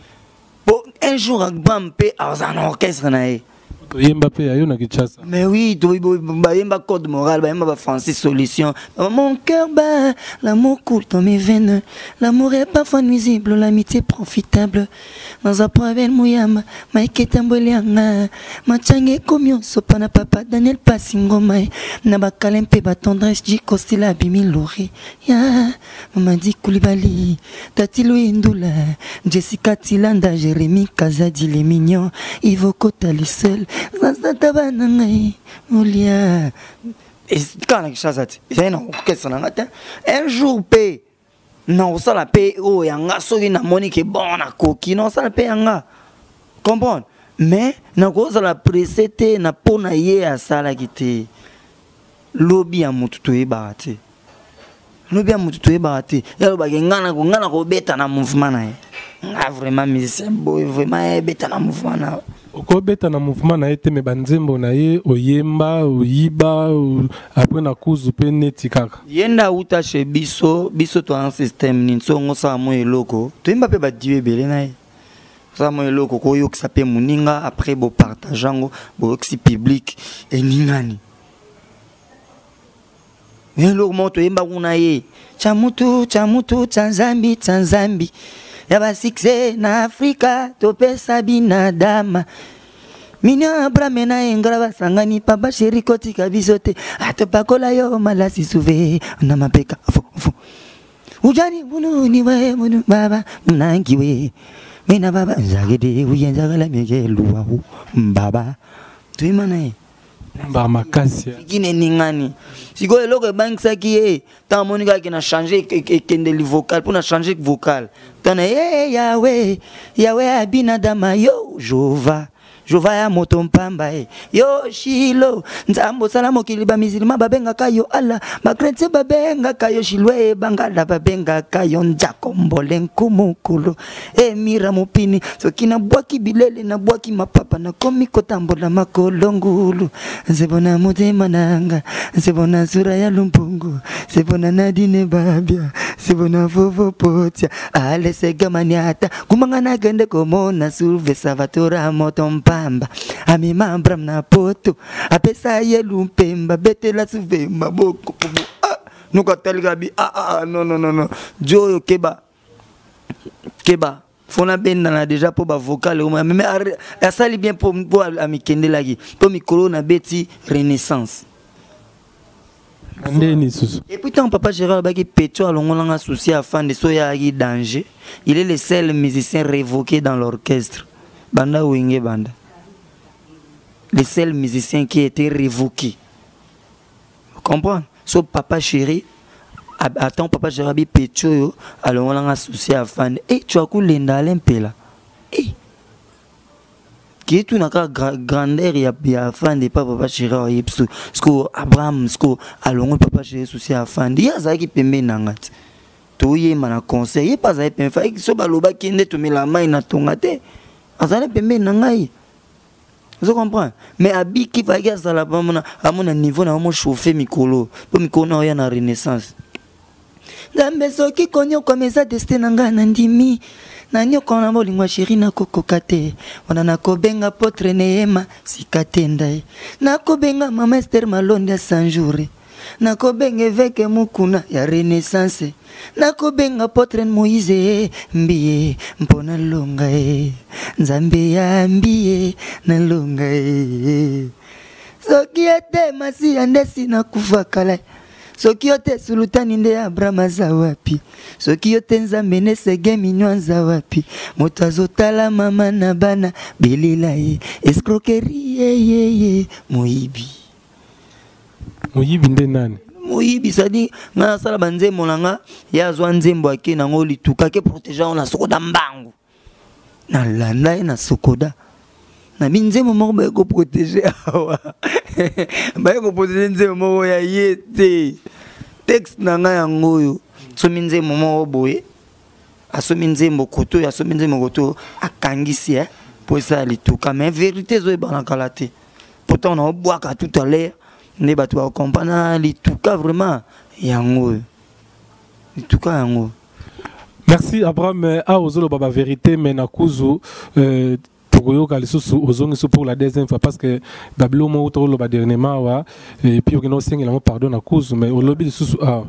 Speaker 2: po un jour agbam mpe azala na orchestre na ye
Speaker 1: toyemba mpe ya yo na kinshasa
Speaker 2: mais oui bayemba code moral bayemba bafrancis solution mon cœur bat l'amour coule dans mes veines l'amour est parfois nuisible l'amitié profitable naza po abel muyamba maike tambweli yanga matianga ekomi osopa na papa daniel pasi ngoma na bakale mpe batendresse jikosila abimi lori ya Mamadi Koulibaly, Tati Ndula, Jessica Tilanda, Jérémy Kazadi, les mignons, Ivo Kota, les seuls, Zaza Banangai, Olia. Kaka na Kinshasa te, ezali na orchestre na nga te. Un jour mpe nakosala mpe oyo ya nga soki namoni ke bon nakoki nakosala mpe ya nga comprendre mais nakozala presse te na mpo na ye asalaki te lobi ya motu toyebaka te lobi ya motu toyebaka te ye alobaki nga nakobeta na mouvement na ye nga vraiment musicien boye vraiment ebeta na mouvement na
Speaker 1: okobeta na mouvement na ye te me banzembo na ye oyemba oyiba apres na kuzu mpe neti kaka
Speaker 2: ye nde awuta chez biso biso toa système nini so ongo osala mwa eloko toyemba mpe badio ebele na ye osala mwa eloko koyokisa mpe moninga après bopartage yango boyokisi public eningani eloko moko toyemba kuna ye tya mutu tya mutu tya nzambi tya nzambi ya basuccès na afrika topesa binadama minio abrame na engola basangani papa sheri kotika biso te atopakola yo malasi suve na mapeka fu fu ujani bununi we bunu baba mnangiwe mina baba nzakede uyenzakala mikeluwahu baba toyemba na ye
Speaker 1: ba makasi
Speaker 2: kine eningani sikoyo eloko ebangisaki ye ntango amoni kaka na change ekendeli vocal mpo na change vocal ntango ye yawe yawe abinadama yo jova jova ya moto mpamba e yo shilo nzambe osala mokili bamizilima babengaka yo ala bakretien babengaka yo shilwe bangala babengaka yo njakombole nkumukulu emira mopini soki nabwaki bilele nabwaki mapapa nakomi kotambola makolo ngulu nzebo na motema nanga nzebo na sura ya lumpungu nzebo na nadine babia nzebo na vovo potia alesegamaniata kumanga nakende komona surve savatora moto mpamba amema abram na poto apesa ye lumpemba betela suve maboko ah, nokatalika bi ah, ah, ah, non non non non jo oyo keba keba fo nabendana deja mpo bavocal mais asali bien mpo amikendelaki mpo mikolo nabeti renaissance
Speaker 1: ndeni lisusu
Speaker 2: et puis ntango papa gérard alobaki petio alongolanga souci ya fande so oyaki danger il est le seul musicien révoqué dans l'orchestre banda wenge banda le seul musicien qui a été révoqué comprendre so papa chéri attends papa chéri abi petit oyo alongola nga souci ya fande e tu akulenda ale mpela e kietuna kaka grandeur ya, ya fande pa papa chéri ayebi so siko abraham siko alongoli papa chéri souci ya fande ye azalaki pembeni na nga te toyemba na concert ye mpe azali pembeni so balobaki nde tomela mai na tonga te azali pembeni na ngai. Ozo comprendre? Mais abiki fallait azala bamona amona niveau na mo chauffer mikolo. Po mikolo na oya na renaissance. Nzambe soki konyokwama eza destin na ngai nandimi nanyokwama na bolingo ya sheri nakokoka te wana nakobenga apotre Nehema sika te ndai nakobenga mama Esther Malonde ya Sanjoure nakobenga eveke Mukuna ya Renaissance nakobenga apotre Moïse mbiye mpo nalonga ye Nzambe ya mbiye nalonga ye soki ete masiya nde sinakufa kala soki yo te sulutani nde abraham aza wapi soki yo te nzambe nde sege minyo aza wapi moto azotala mama na bana belela ye escroquerie yeyeye moyibi
Speaker 1: moyibi nde nani
Speaker 2: moyibi sadi ngai nasala banzembo na nga ye azwa nzembo ake nango lituka ake protege yango na sokoda mbangu nalanda ye na sokoda na binzembo moko baye koprotege awa baye koprotege nzembo moko ya ye te texte na ngai yango oyo somi nzembo moko boye asomi nzembo koto oyo asomi nzembo koto oyo akangisi eh, mpo esala lituka mais verité ezoyebana kala te pourtant naobwaka tout à l'heure nde bato bakokomprendre lituka vraiment yango oyo lituka yango.
Speaker 1: Merci Abraham awa ozoloba ba vérité mais na kuzu euh, tokoyoka lisusu ozongisi pour la deuxième fois parce que babilo moko tokoloba dernièrement awa et puis okende osengela yango pardon na kuzu mais olobi lisusu awa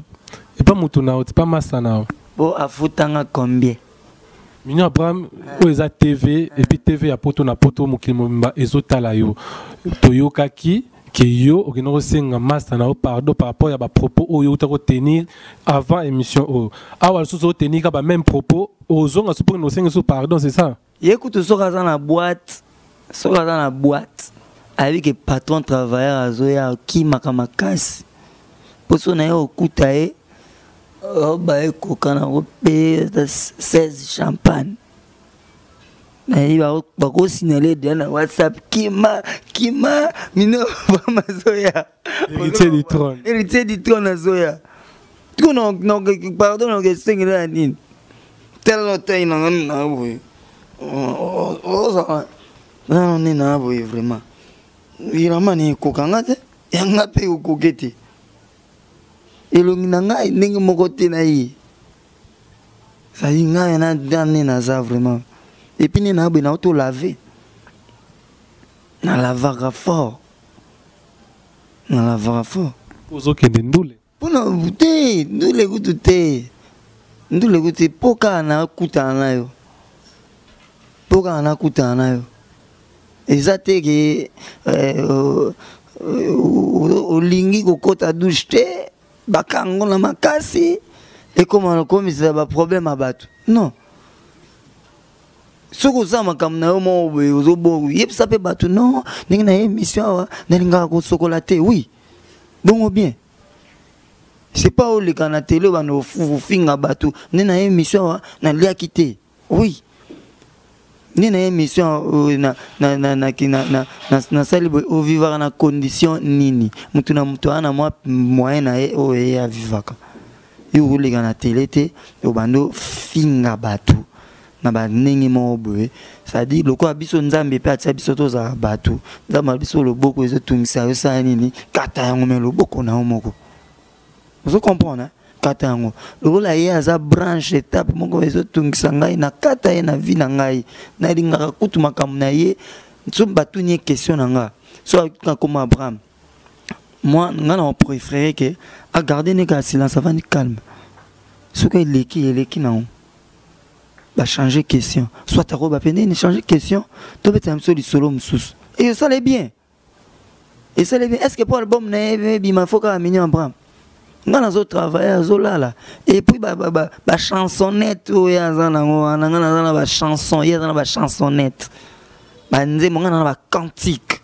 Speaker 1: epa motu na yo ti pa masa na yo
Speaker 2: bo afutanga combien
Speaker 1: Mignon Abraham oyo eza TV et puis TV ya poto na poto mokili mobimba ezotala yo toyokaki ke yo okende kosenga master na yo pardon par rapport ya bapropos oyo outa kotenir avant émission oyo awa lisusu otenir ka bameme propos ozonga so mpokende kosenga so pardon c'est ça
Speaker 2: ye kutu soki aza na boîte soki aza na boîte ayebi ke patron travailleur azoya akimaka makasi mpo so na ye okuta ye oba ekoka na kopeye 16 champagne nayebi bakosignale deja na whatsapp kima kima mino bamazoya
Speaker 1: héritier du trône
Speaker 2: héritier du trône azoya pardon nokesengela ya nini tala otai na nga na boye ozala nano nde na boye vraiment bilamba na ekoka nga te yanga mpe ekoke te elongi na ngai ndenge moko te na ye sadi ngai na nde naza vraiment epuis nde na boye na auto lave na lavaka fort na lavaka fort
Speaker 1: ozokende ndule
Speaker 2: mpona te ndule kutu te ndule kutu te mpo kaka nakutana na yo mpo kaka nakutana na yo eza te ke eh, olingi kokota douche te bakango na makasi ekoma lokomisa baproblème ya bato non soki oza makambo na yo moko boye ozobo yebisa mpe bato non ndenge na ye émission awa nalingaka kosokola te oui bongo bien c'est pas oleka na tele obanda ofinga bato nde na ye émission awa naliaki te oui nde na ye émission nasali boye ovivaka na condition nini motu na motu aa na mwa moyen na ye oyo ye avivaka yo okoleka na tele te obanda ofinga bato na bandenge moko boye cestadire lokola biso nzambe mpe atia biso tozala bato nzambe biso loboko ezotungisa yo sala nini kata yango me loboko na yo moko ozo comprendre kata yango lokola ye aza branche etape moko ezotungisa ngai na kata ye na vie na ngai nalingaka kutu makambo na ye so batuni ye question na nga so akoma abraham moi nga na préféré ke agarde ne kaka silence avandi calme soki eleki eleki nango bachange question soit akoba mpe nini change question tobetela biso lisolo mosusu esala bien esali bien est ce que mpo album na ye ebima fo kaka mignon abraham nga nazo travaille azolala et puis bachansonnette oyo aza nango wana nga naza na bachanson ye aza na bachansonnette banzembo nga na na bacantique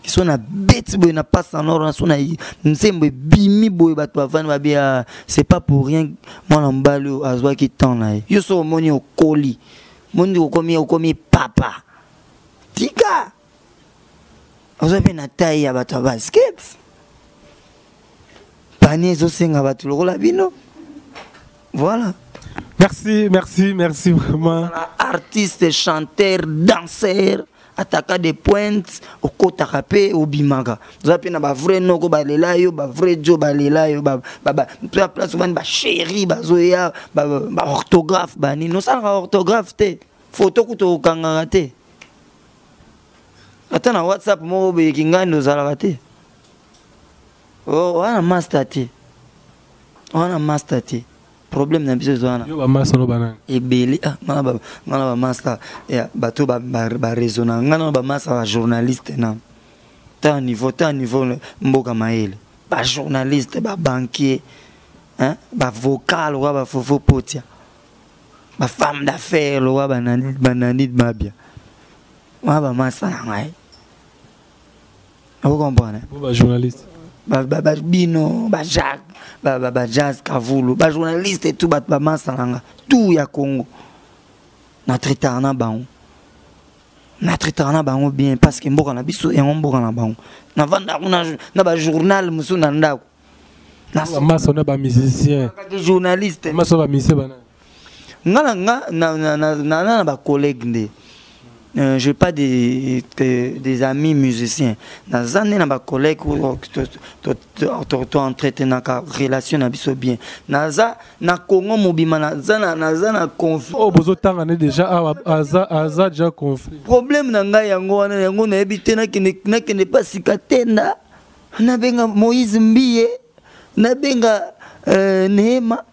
Speaker 2: so na beti boye na passe en or so na nzembo ebimi boye bato bavandi babi ah, c'est pas pour rien mwana mobali oyo azwaki temps na ye yo so omoni okoli moni okomi okomi papa tika oza mpe na taille ya bato ya basket panier ezosenga bato lokola bino voilà
Speaker 1: merci merci merci vraiment
Speaker 2: artiste chanteur danseur. Ataka de pointe okotaka mpe obimaka. Oza mpe na bavrai noko balela yo, bavrai jo balela yo, place ovandi bachéri bazoya, baorthographe banini. Osalaka orthographe te, foto kutu okangaka te. Ata na WhatsApp moko boyeki ngai nde ozalaka te. Wana master te, wana master te. Problème na biso eza wana.
Speaker 1: Yo ba master no banani?
Speaker 2: Ebele. Ah, nga na ba master ya bato ba raisonna. Nga na ba master ba journaliste na ta niveau, ta niveau mboka mayele. Ba journaliste, ba banquier, hein, ba vocal wa ba fofo potia. Ba femme d'affaires wa ba nani, ba nani mabia. Wa ba master na ngai. Vous comprenez?
Speaker 1: Ba journaliste.
Speaker 2: Ba ba ba bino, ba Jacques, ba ba ba Jazz Kavulu, ba journaliste et tout ba ba masalanga, tout ya Congo. Na traiter na bango. Na traiter na bango bien parce que mboka na biso yango mboka na bango. Na vanda kuna na ba journal musu na ndako.
Speaker 1: Na masa na ba musicien.
Speaker 2: Ba journaliste.
Speaker 1: Masa ba musicien bana.
Speaker 2: Nga na nga na na na na na ba collègue nde. J'ai pas des amis musiciens. Naza nde na ba collègue to to entretenaka relation na biso bien. Naza na Congo mobima, naza na conflit.
Speaker 1: Oh, bozo tanga ne déjà awa aza aza déjà conflit.
Speaker 2: Problème na ngai yango wana, yango nayebi te, nakende pa sika tenda. Nabenga Moïse Mbiye, nabenga Neema,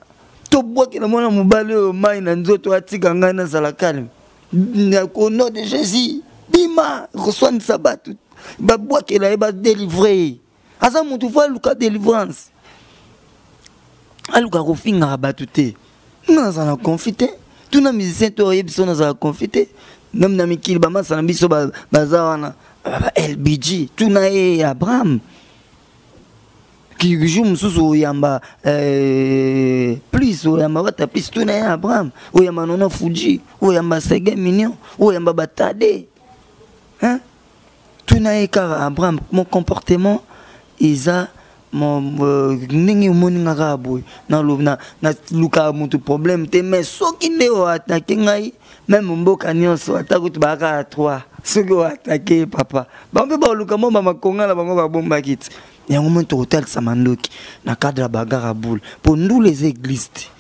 Speaker 2: tobwakela mwana mobali oyo mai na nzoto atika ngai nazala calme. Au nom de Jésus, bima, koswanisa bato, babwakela ye, badélivre ye. Aza motu fo aluka délivrance, aluka kofingaka bato te. Nga nazala na conflit te, tuna musicien to oyebi so nazala conflit te. Même na mikili bamasa na biso baza wana, ba LBG, tuna ye Abraham. Ki jour mosusu oyamba plus oyamba wata plus, tuna ye Abraham, oyamba Nono Fuji, oyamba Seguin Mignon, oyamba Batade. Hein? Tuna ye kaka Abraham, mon comportement eza mon ndenge omoni nga kaka boye, naluka motu problème te, mais soki nde oatake ngai, même mboka nyonso, ata kutu bayaka ya 3, soki oatake papa, bango mpe baluka mwa bamakonga na bango babombaki ti. Yango moni tokotalisa mandoki na cadre ya bagarre ya boule, po ndula eza église te,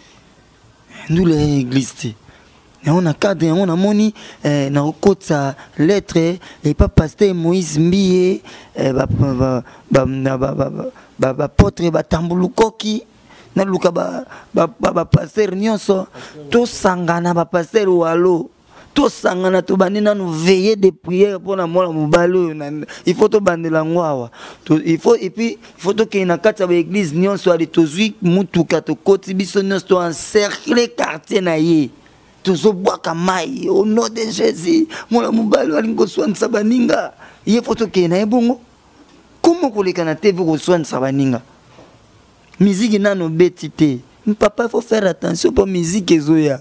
Speaker 2: ndula eza église te. Yango na cadre yango namoni nakokotisa lettre epa pasteur Moïse Mbiye, ba potre batambulukoki, naluka ba pasteur nyonso tosangana, ba pasteur walo tosangana, tobandi nanu veiller de prière mpona mwana mobali oyo. Il faut tobandela yango awa. Il faut, et puis il faut tokende na kati ya ba église nyonso. Ale tozwi mutuka, tokoti biso nyonso, to encercler quartier na ye, tozobwaka mai au nom de Jésus. Mwana mobali oyo alingi koswanisa baninga, ye faut tokende na ye bongo. Komo koleka na TV koswanisa baninga, miziki nano beti te. Papa, il faut faire attention po miziki ezoya.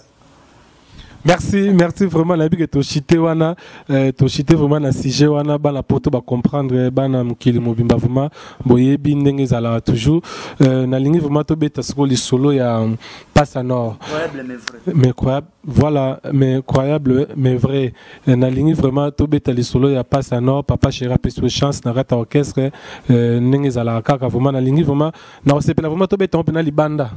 Speaker 1: Merci, merci vraiment nayebi ke tochite wana, tochite vraiment na sujet wana, bana poto ba comprendre, bana mokili mobimba vraiment boyebi ndenge ezalaka toujours. Nalingi vraiment tobeta sikoyo lisolo ya Passa Nord.
Speaker 2: Croyable mais vrai.
Speaker 1: Mais croyable, voilà, mais croyable mais vrai. Nalingi vraiment tobeta lisolo ya Passa Nord, papa chéri apesi yo chance na kati ya orchestre, ndenge ezalaka kaka vraiment nalingi vraiment na kosepela vraiment tobeta ngo mpena libanda.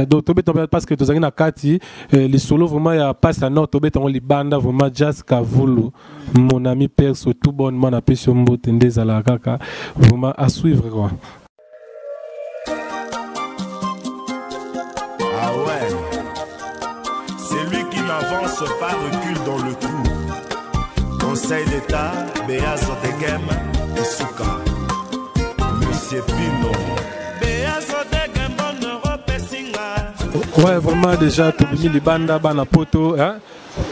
Speaker 1: Donc tobeta ngo parce que tozalaki na kati, lisolo vraiment ya Passa Nord tobeta ngo libanda vraiment. Jazz Kavulu, mon ami perso, tout bonnement napesi yo mbote, nde ezalaka kaka vraiment à suivre quoi.
Speaker 3: Ah ouais, c'est lui qui n'avance pas recule dans le trou. Conseil d'État, Béa Zotegem, Isuka. Monsieur Pino. Béa Zotegem, bonne Europe, Singa.
Speaker 1: Ouais, vraiment déjà, tobimi libanda, bana poto, hein?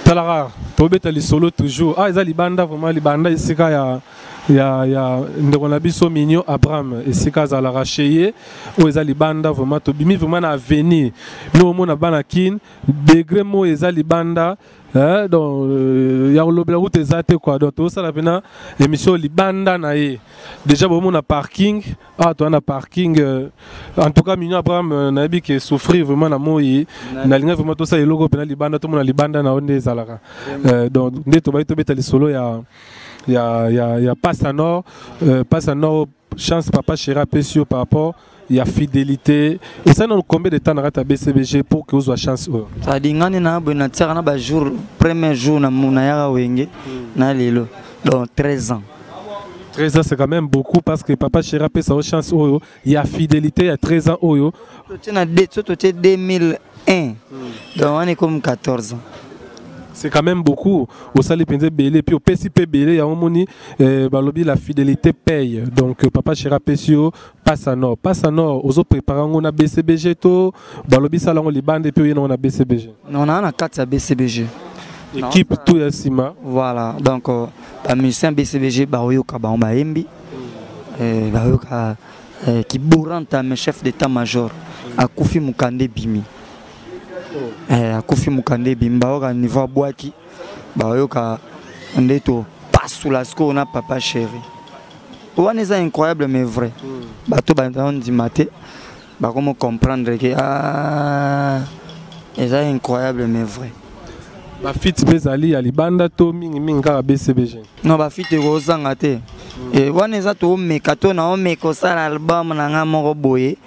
Speaker 1: Talara, tobeta lisolo toujours. Ah, eza libanda, vraiment libanda, esika ya ya ya ndeko na biso Mignon Abraham, esika azalaka chez ye, oyo eza libanda vraiment, tobimi vraiment na avenir. Bino omona bana Kin, degré mo eza libanda, hein, donc ya kolobela route eza te quoi. Donc tozosala mpena émission libanda na ye. Déjà bomona parking, ah toza na parking, en tout cas Mignon Abraham, nayebi ke souffrir vraiment na moi, nalinga vraiment tosala eloko mpena libanda, tomona libanda na yo nde ezala. ezalaka. Donc nde tobaki tobeta lisolo ya ya ya ya passe en or, passe en or, chance papa chéri apesi yo par rapport ya fidélité. Esali nano combien de temps na kati ya BCBG pour que ozwa chance oyo?
Speaker 2: C'est-à-dire ngani na boye natiaka na bajour, premier jour na nayaka Wenge na lelo, donc 13 ans.
Speaker 1: 13 ans, c'est quand même beaucoup, parce que papa chéri apesa yo chance oyo ya fidélité ya 13 ans oyo.
Speaker 2: Totie na so totie 2001, donc wana ekomi 14 ans.
Speaker 1: C'est quand même beaucoup. Osali mpenza ebele, puis opesi mpe ebele. Yango moni balobi la fidélité paye. Donc papa chéri apesi yo passe en or. Passe en or, ozoprépare yango na BCBG to balobi sala yango libanda, et puis oye nango na BCBG?
Speaker 2: Non, naa na kati ya BCBG.
Speaker 1: Équipe tout ya nsima.
Speaker 2: Voilà, donc bamusicien BCBG baoyoka bango bayembi, bayoka kiboranta, mes chef d'état major akufi, mokanda ebimi. Akufi, mokanda ebimi, bayoka niveau abwaki, bayoka nde topasula sikoyo na papa chéri wana. Eza incroyable mais vrai. Bato bandima te, bakomo comprendre ke ah, eza incroyable mais vrai.
Speaker 1: Bafeat mpe ezali ya libanda to mingimingi kaka BCBG?
Speaker 2: Non, bafeat ekozanga te. Wana eza toomeka to naomeka kosala album na nga moko boye,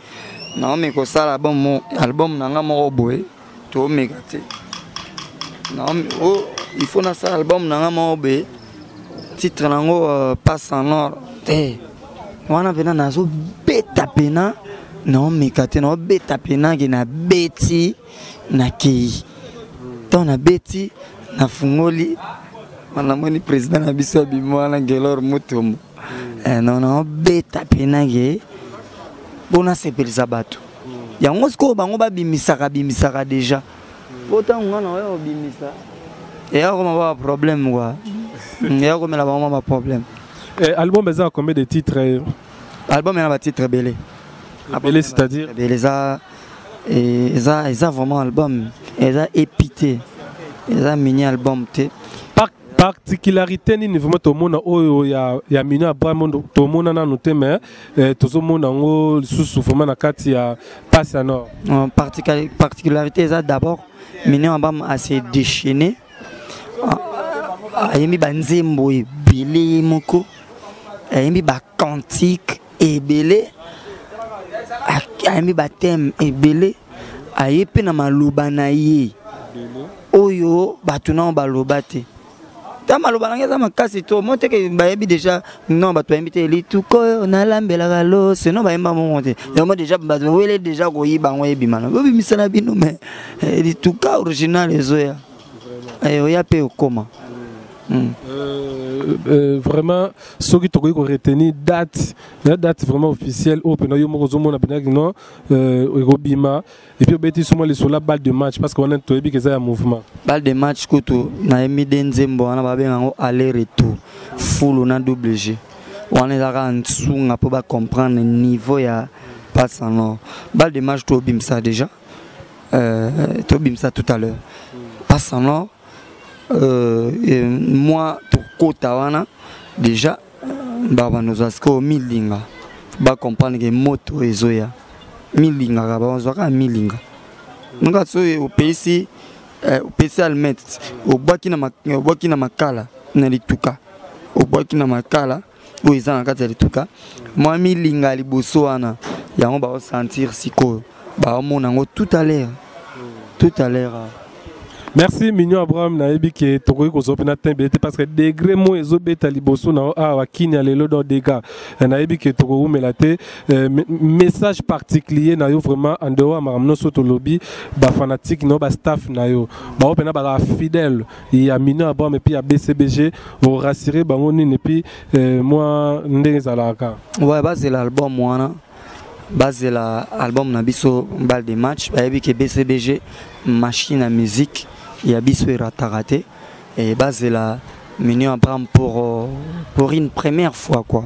Speaker 2: naomeka kosala album na nga moko boye, toomeka te. Oh, il faut nasala album na nga moko boye, titre nango Passe en or te. Wana mpena nazobeta mpena, naomeka te, naobeta mpena ke nabeti, nakei ntango nabeti, nafungoli, namoni président na biso abimi wana, Gelor Mutombo. Non, naobeta mpena ke mpo nasepelisa bato yango. Sikoyo bango babimisaka bimisaka déjà, po ntango nga na oya kobimisa, eya koma ba problème quoi, eya komela bango ma baproblème.
Speaker 1: Album eza na combien de titres?
Speaker 2: Album ena batitre ebele.
Speaker 1: Ebele, c'est-à-dire?
Speaker 2: Ebele, eza vraiment album, eza EP te, eza mini album te.
Speaker 1: Particularité nini vraiment tomona oyo ya Mignon Abraham tomona nanu te, mais tozomona yango lisusu vraiment na kati ya Passe en or?
Speaker 2: Particularité eza d'abord Mignon Abraham ase déchaîné, ayembi banzembo ebele ye moko, ayembi bacantique ebele, ayembi bathème ebele, aye mpe na maloba na ye oyo bato nao baloba te. Ta maloba nange eza makasi to mo teke bayebi déjà. Non, bato bayembi te lituko oyo nalambelaka loso. Non, bayemba mongo te yango déjà. Bato wele déjà koyiba yango, ebima na bobimisa na bino, mais lituka original ezoya, oya mpe okoma.
Speaker 1: Vraiment soki tokoki koretenir date, date vraiment officielle oyo mpena yo moko ozomona mpenaki non, ekobima, et puis obeti so mwa lisolo ya balle de match, parce que wana toyebi ke eza ya mouvement.
Speaker 2: Balle de match kutu nayembi de nzembo wana babenga yango aller retour fulu na double G. Wana ezalaka nsunga mpo bacomprendre niveau ya Passe en or. Balle de match tobimisa déjà, tobimisa tout à l'heure Passe en or. Moi tokota wana déjà, babanozwa sikoyo milinga, bacomprendre ke moto ezoya, milingaka bazwaka milinga nga. Soki opesi allumette, obwaki na makala na lituka, obwaki na makala oyo eza na kati ya lituka, mwa milinga ya liboso wana, yango baosentir sikoyo, baomona yango tout à l'heure, tout à l'heure.
Speaker 1: Merci Mignon Abraham. Nayebi ke tokoki kozwa mpena temps ebele te, parce que degré mo ezobeta liboso na awa kini ya lelo. Donc dega nayebi ke tokowumela te. Message particulier na yo vraiment, en dehors ya makambo nyonso tolobi, bafanatique na yo, bastaff na yo, bango mpena bazala fidèle ya Mignon Abraham et puis ya BCBG, orassure bango nini? Et puis mwa ndenge ezalaka.
Speaker 2: Ouais, bazela album wana, bazela album na biso balle de match. Bayebi ke BCBG machine à musique ya biso erataka te. E bazela Mignon Abraham pour une première fois quoi,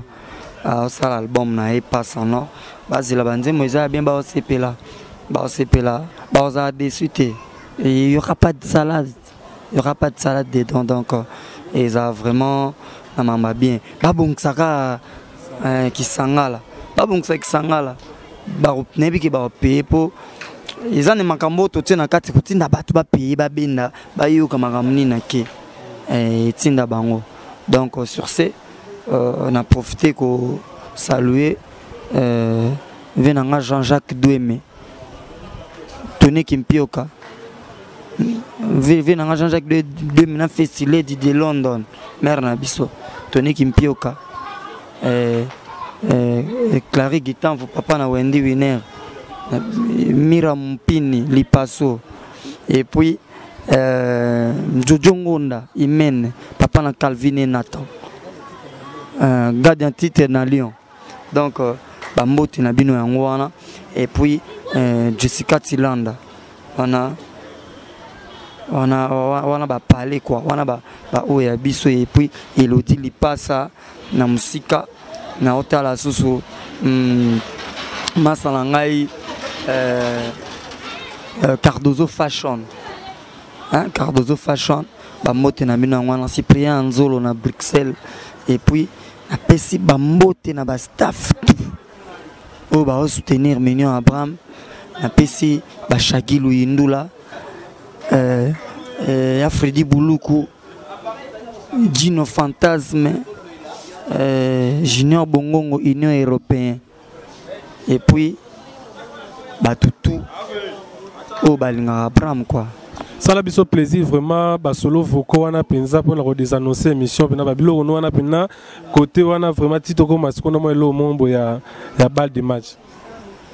Speaker 2: asala album na ye Passe en or. Bazela banzembo eza ya bien, baosepela, baosepela, baozala déçu te. Il y aura pas de salade, il y aura pas de salade dedans. Donc eza vraiment na mamba bien. Babongisaka kisangala, babongisa kisangala, nayebi ke bapaye mpo Eza na makambo oyo totie na kati kotinda bato bapaye babenda bayoka makambo nini na ke eh, etinda bango. Donc euh, sur ce euh, na profite ko saluer euh, vie na nga Jean-Jacques Doueme Tony Kimpioka vie na nga Jean-Jacques Doueme na Festi Lady de London mère na biso Tony Kimpioka eh, eh, Clary Gitanvu papa na Wendy Winner Mira Mpini Lipaso et puis euh, Jojo Ngonda Imene papa na Calvin et Nathan euh, gardien titre na Lyon donc euh, bambote na bino yango wana et puis euh, Jessica Tilanda wana wana wana bapale quoi wana ba oyo ya biso et puis Elodie Lipasa na mosika naotala susu mm, masa na ngai euh, euh, Cardozo Fashion hein, Cardozo Fashion bambote na bino yango wana Cyprien Nzolo na Bruxelles et puis napesi bambote na bastaff tout oyo baosoutenir Mignon Abraham napesi bashagi Luyindula euh, euh, ya Freddy Buluku Gino Fantasme euh, Junior Bongongo Union Européen et puis bato tout oyo balingaka Abraham quoi
Speaker 1: sala biso plaisir vraiment basolo vocaux wana mpenza mpona kodésannonce émission mpena babiloko no wana mpena côté wana vraiment ti tokoma sikoyo na mwa eloko mombo ya, ya balle de match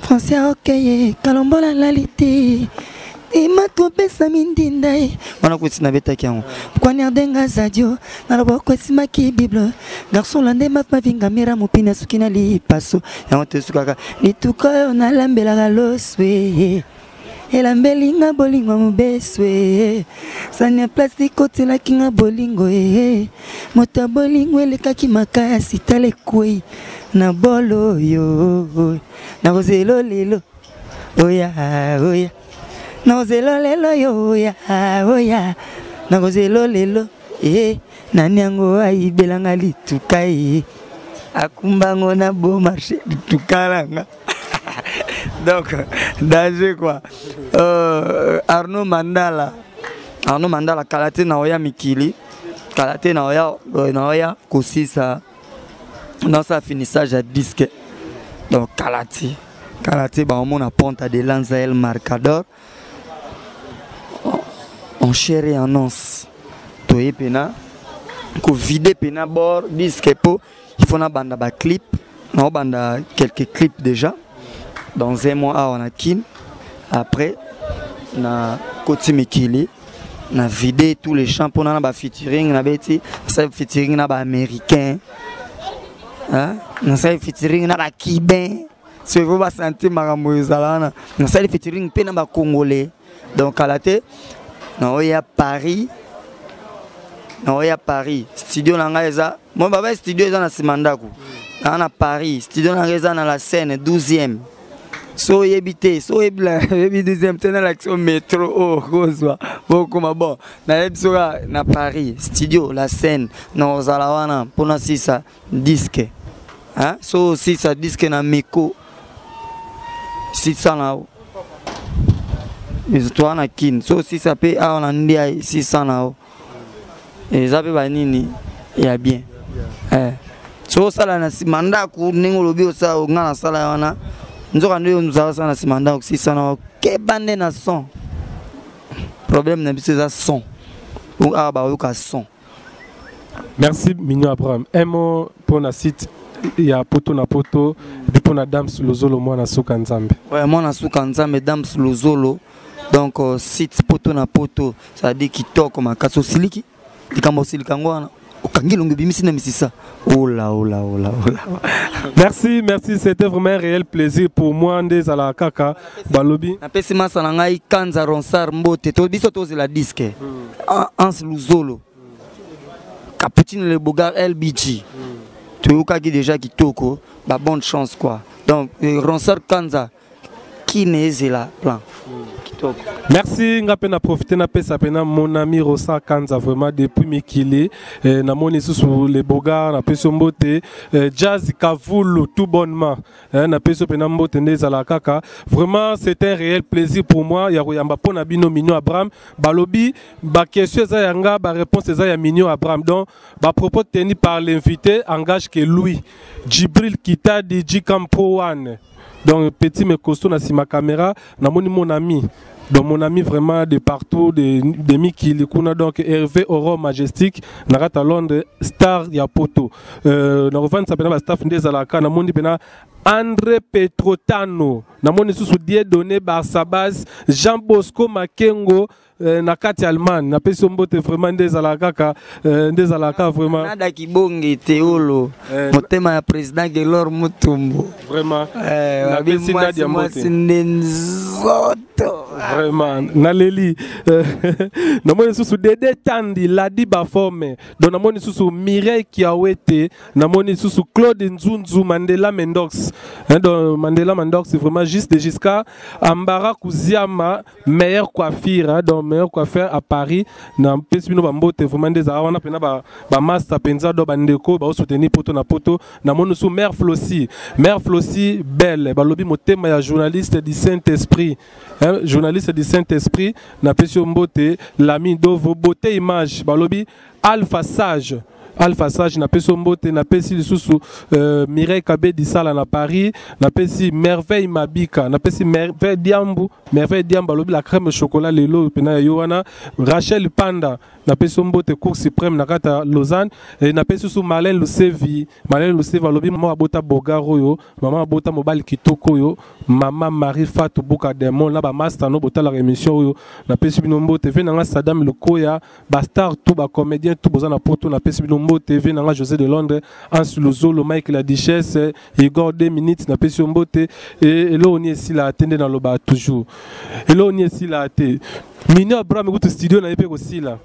Speaker 2: Français okeye kalombola lali te ima topesa mindinda ye wana kuti nabetaki yango poignarde nga zadio na loboko esimaki bible garçon lande maf mavinga mira mopina suki na lipaso yango tosukaka lituka oyo nalambelaka loswe elambeli nga bolingo mobeswe sani ya plastike otielaki nga bolingo ee moto ya bolingo elekaki makasi tala ekwei na bolo oyo nakozela lelo oya oya nakozela lelo yo oya oya nakozela lelo ee nani yango ayibelanga lituka ye akumbango na beau marché lituka nanga donc danger quoi euh, Arnaud Mandala Arnaud Mandala kala te na oya mikili kala te na oya euh, na oya kosisa nasala finissage ya disque donc kala te kala te baomona ponta de lanza el marcador en chair et en os toye mpena kovide mpena bord disque mpo il faut nabanda baclip naobanda quelques clips déjà dans un mois awa na kin après na koti mikili na vide tous les champs mpona na bafeaturing nabeti nasali featuring na baaméricain nasali featuring na bacubain soki fo basanti makambo ezala wana nasali featuring mpe na bacongolais donc kala te naoya paris naoya paris studio na ngai eza mo baba studio eza na nsima ndako naa na paris studio na ngai eza na la scène 12e so oyebi te so oyebi 12e te nalakisi yo metro oyo oh, kozwa bokoma bon nayebi soka na paris studio la scène nakozala wana mpo nasisa disque so osisa disque na miko 600 na yo toa na kin so osisa mpe awa na ndiaye 600 na yo eza mpe banini ya bien eh. so osala na nsima ndako ndenge olobi osala nga nasala wana nzoka nde ozala osala na nsima ndako 600 na yo keba nde na son problème na biso eza son awa bayoka son
Speaker 1: Merci Mignon Abraham. Un mot pour la site ya poto na poto et puis pour la Dams Lozolo mwana suka nzambe.
Speaker 2: Ouais, mwana suka nzambe Dams Lozolo. Donc euh, site poto na poto, ça dit kitoko makasi osiliki likambo osilika yango wana okangi elongi obimisi na misisa ola ola ola ola
Speaker 1: merci merci c'était vraiment un réel plaisir pour moi nde ezalaka kaka balobi
Speaker 2: napesi masa na ngai kanza ronsar mbote to biso tozela diske hmm. hans luzolo capucine le bogar lbg hmm. toyokaki déjà kitoko ba bonne chance quoi donc euh, ronsar kanza kine ezela plan hmm.
Speaker 1: Merci nga mpe na profite napesa mpena mon ami Rosa Kanza vraiment depuis mikili eh, namoni lisusu le bogar napesi yo mbote eh, Jazz Kavulu tout bonnement eh, napesi yo mpena mbote nde ezalaka kaka vraiment c'est un réel plaisir pour moi ya koyamba mpo na bino Mignon Abraham balobi baquestion eza ya nga baréponse eza ya Mignon Abraham donc bapropos tenus par l'invité engage que lui Djibril Kitadi Djikam Pro One donc petit mais costaud na sima caméra namoni mon ami donc mon ami vraiment de partout de, de mikili kuna donc Hervé Aurore Majestic na kati ya Londres star ya poto euh, nakovandisa mpena bastaff nde ezalaka namoni mpena André Petrotano namoni lisusu Dieudonné Barsabas Jean Bosco Makengo eh, na kati ya Allemagne napesi yo mbote vraiment nde ezalaka kaka eh, nde ezalaka vraiment
Speaker 2: nada kibonge teolo eh, motema ya président Gelor Mutumbo
Speaker 1: vraiment
Speaker 2: eh, napesi ndadi ya mbote nde nzoto
Speaker 1: vraiment naleli eh, namoni lisusu Dede Tandi Ladi Baforme donc namoni lisusu Mireille Kiawete namoni lisusu Claude Nzunzu Mandela Mendox hein, donc Mandela Mendox vraiment juste de jusqu'à Ambara Kuziama meilleure coiffure hein, donc meilleure coiffeur à Paris na pesi bino bambote vraiment nde ezalaka wana mpena bamasta mpenza do bandeko baosoutenir poto na poto namoni su mère Flossi mère Flossi belle balobi motema ya journaliste du Saint Esprit hein, journaliste du Saint Esprit napesi yo mbote lami dovo beauté image balobi Alpha Sage Alpha Sage napesi yo mbote napesi lisusu euh, Mireille Kabedi Sala na Paris napesi Merveille Mabika napesi Merveille Diambu Merveille Diambu alobi la crème chocolat lelo mpena ya yo wana Rachel Panda napesi yo mbote Cour suprême na kati ya Lausanne e napesi lisusu Marlène Lusevi Marlène Lusevi alobi mama abota bogar oyo mama abota mobali kitoko oyo mama Marie Fatou Buka Demon na ba master no botalaka émission oyo napesi bino mbote ve nanga Saddam Lukoya ba star tout ba comédien tout boza na poto napesi bino mbote ve nanga José de Londres Hans Luzolo Mike la Duchesse Igor 2 minutes napesi yo mbote e eloko ni esila te nde naloba toujours eloko ni esila te Mignon Abraham kutu studio na ye mpe kosila.